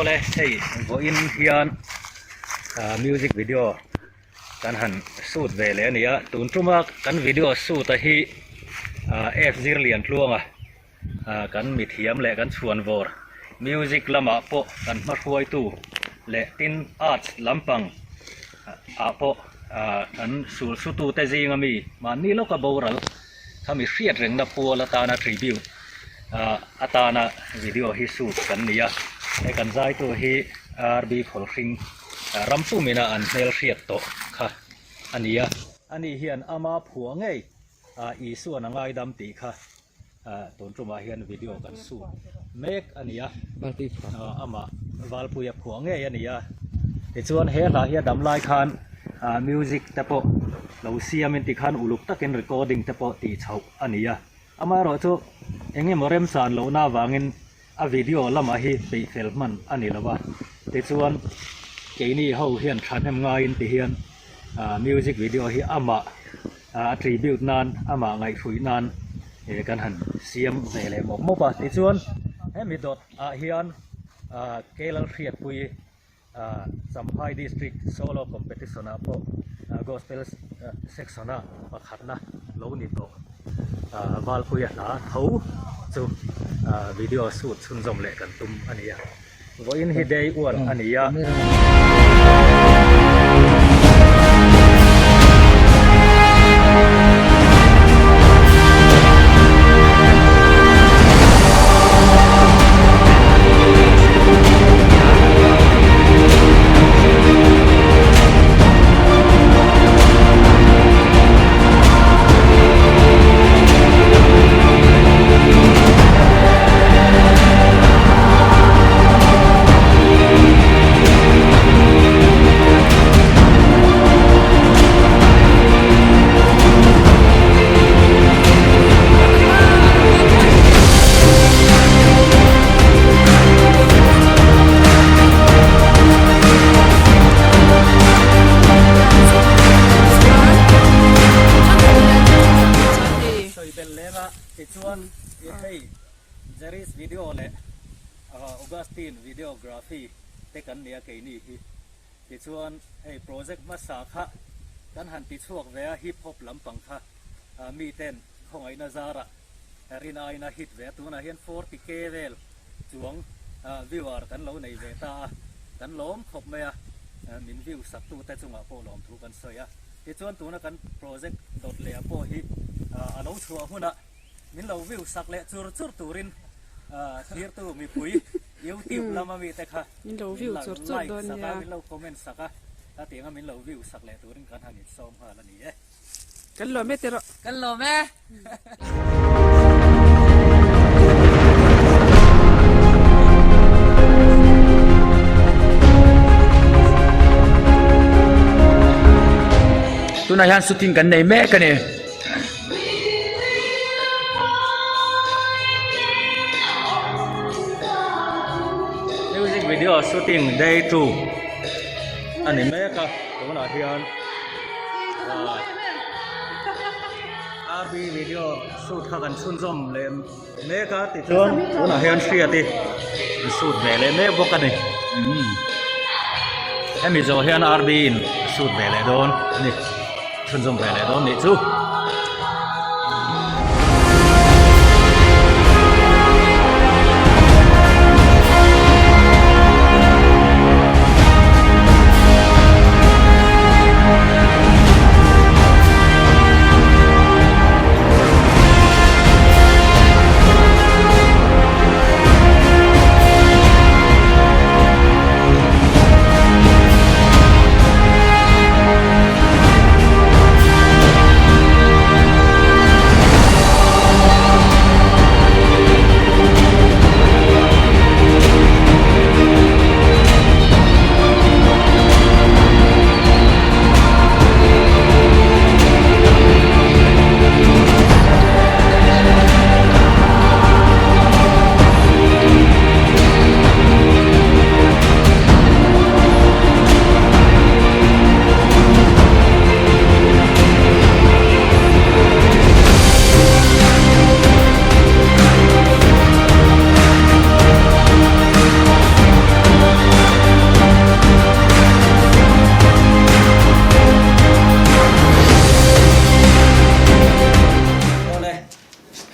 Awle hei vawiin hian music video kan han shoot ve leh a ni a, tun tuma kan video shoot a hi F Zirliantluanga kan mithiam leh kan chhuanvawr music lamah pawh kan hmahruaitu leh tin arts lampang ah pawh kan sul sutute zinga mi mahni lawka boral khami hriat rengna pual atana tribute atana video hi shoot kan ni a he kan zaitu hi RB Khawlhring ram pumina an hmel hriat tawh kha a ni a. Ani hian ama phuah ngei Isuan a ngaidam tih kha tun tumah hian video kan shoot mek a ni a, amah Valpuia phuah ngei a ni a. Tichuan he hla hi a dam lai khan music te pawh lo siamin tikhan uluk takin recording te pawh tih chhoh a ni a. Amaherawhchu eng emaw remchan lohna avangin a video lamah hi peih fel hman a ni lo va, tichuan keini ho hian thahnem ngaiin ti hian music video hi amah a tribute nan amah ngaihhruih nan kan han siam ve leh mawp mawp a, tichuan hemi dawt ah hian Kelalhriatpui Champhai District Solo Competition ah pawh Gospel Section ah pakhatna lo ni tawh Valpuia hla tho chu video shoot chhunzawm leh kan tum a ni a, vawiin hi day one a ni a. Sawi belh leng a tichuan i hei Jerry's video leh Augustine videography te kan nia keini hi tichuan hei project hmasa kha kan han ti chhuak ve a hip hop lampang kha miten khawngaihna zarah rin aiin a hit ve a, tunah hian 40k vel chuang viewer kan lo nei ve ta a, kan lawm khawp mai a, min view sak tute chungah pawh lawmthu kan sawi a, tichuan tuna kan project dawt leh ah pawh hi a lo chhuah hunah min lo view sak leh chur chur turin thirtu mipui youtube lama mite kha min lo view chur chur dawn nia, min lo comment sak a, hetianga min lo view sak leh turin kan han insawm nghal a ni e. Kan lawm e tiraw. Kan lawm e. Tunah hian shooting kan nei mek a ni. Music video shooting day 2 a ni mek a tunah hian. RB video shoot kha kan chhunzawm leh mek a tichuan tunah hian hriat i an shoot ve leh mek bawk a ni hemi zawh hian RB in a shoot ve leh dawn a ni chhunzawm ve leh dawn nih chu.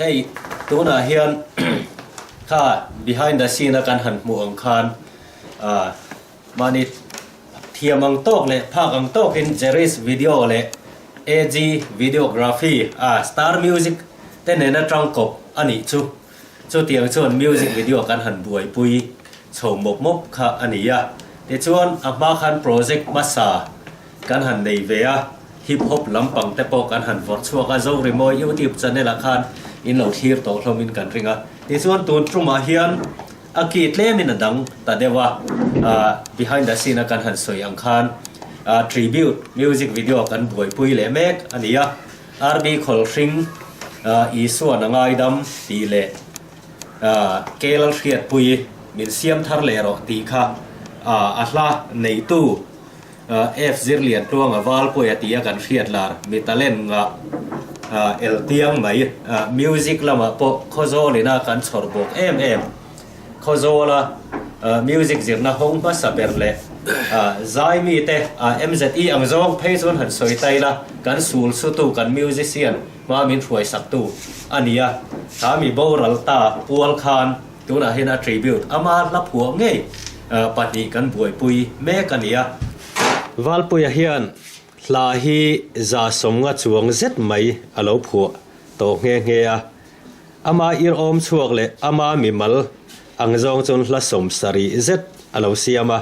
Hei tunah hian kha behind the scene a kan han hmuh ang khan ah mahni thiam ang tawk leh phak ang tawkin Jerry's video leh AG videography ah star music te nena tangkawp a nih chu. Chutiang chuan music video kan han buaipui chho mawp mawp kha a ni a. Tichuan a hma khan project hmasa kan han nei ve a, hip hop lampang te pawh kan han vawrh chhuak a, Zorimawi YouTube channel ah khan in lo thlir tawh hlawm in kan ring a. Tichuan tun tumah hian a ki tlem in a dang ta deuh a, ah behind the scene a kan han sawi ang khan ah tribute music video kan buaipui leh mek a ni a. RB Khawlhring Isuan a ngaidam tih leh Kel Hriatpui min siam thar leh rawh tih kha a hla neitu F Zirlian Tluanga Valpuia tia kan hriat lar mi talent ngah eltiang mai music lamah pawh Khawzawlina kan chhawr bawk em em. Khawzawla music zirna hawng hmasa ber leh zai mite MZE ang zawng phei chuan han sawi ta ila, kan sul sutu, kan musician hma min hruai saktu a ni a. Kha mi boral ta pual khan tunah hian a tribute ama hla phuah ngei pahnih kan buaipui mek a ni a. Valpuia hian hla hi 150 chuang zet mai a lo phuah tawh nghe nghe a. Ama irhawm chhuak leh ama mimal ang zawng chuan hla 70 zet a lo siam a.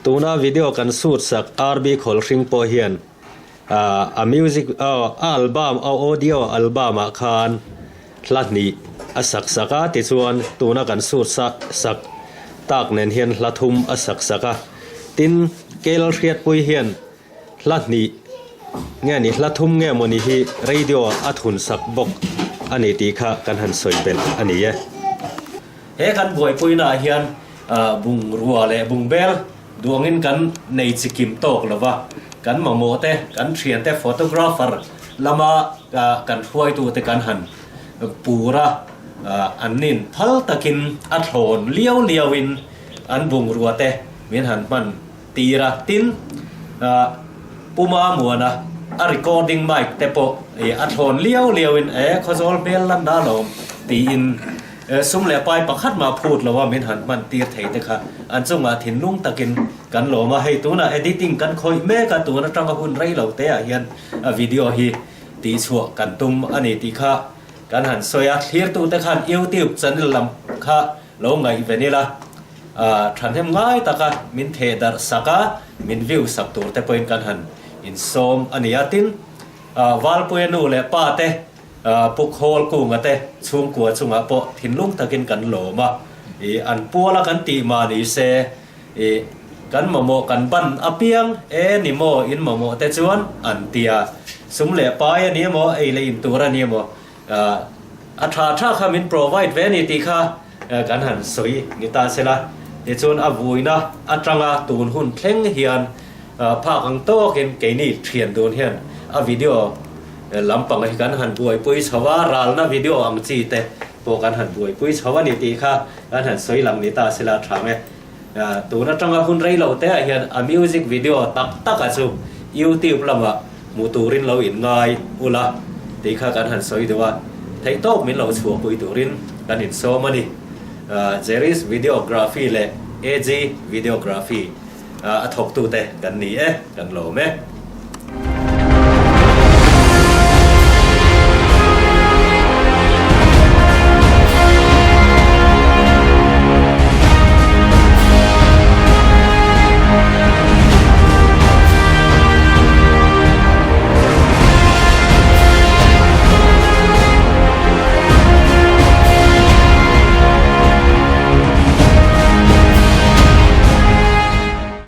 Tuna video kan shoot sak RB Khawlhring pawh hian a music a album a audio album ah khan hla hnih a sak sak a, tichuan tuna kan shoot sak tak nen hian hla thum a sak sak a. Tin, Kel Hriatpui hian Hla hnih nge ni hla thum nge mawni hi radio a thun sak bawk a ni tih kha kan han sawi belh a ni e. He kan buaipuina ah hian bungrua leh bungbel duangin kan nei chi kim tawk lo va, kan mamawh te, kan thian te photographer lama kan hruaitu te kan han pur a, an nin phal takin a thlawn liau liauin an bungrua te min han hman Tir a, tin, Pu Mamuana a recording mic te pawh a thlawn liau liau in e Khawzawl hmel lan da lawm tiin sum leh pai pakhat mah phut lo a min han hman tir thei te kha an chungah thinlung takin kan lawm a, hei tunah editing kan khawih mek a, tun atanga hun rei lo te ah hian a video hi tihchhuah kan tum a ni tih kha kan han sawi a, thlirtute khan YouTube channel lam kha lo ngaihven ila. Thahnem ngai taka min theh darh sak a, min view sak tur te pawhin kan han insawm a ni a. Tin, Valpuia nu leh pa te, Pu Khawl Kunga te chhungkua chungah pawh thinlung takin kan lawm a. Ih, an puala kan tih mah ni se, ih, kan mamawh kan ban apiang e ni maw in mamawh te chuan an ti a. Sum leh pai a ni emaw, ei leh in tur a ni emaw, A tha tha kha min provide ve a ni tih kha kan han sawi ni ta se la. Tichuan a vuina atanga tun hun thleng hian phak ang tawkin keini thian dun hian a video lampang hi kan han buaipui chho a, ralna video ang chi te pawh kan han buaipui chho a ni tih kha kan han sawi lang ni ta se la tha nge. Tun atanga hun rei lo te ah hian a music video tak tak ah chu YouTube lamah hmuh turin lo in ngai ula tih kha kan han sawi deuh a, theihtawp min lo chhuahpui turin kan insawm a ni. Jerry's Videography leh AG Videography a thawktute kan ni e, kan lawm e.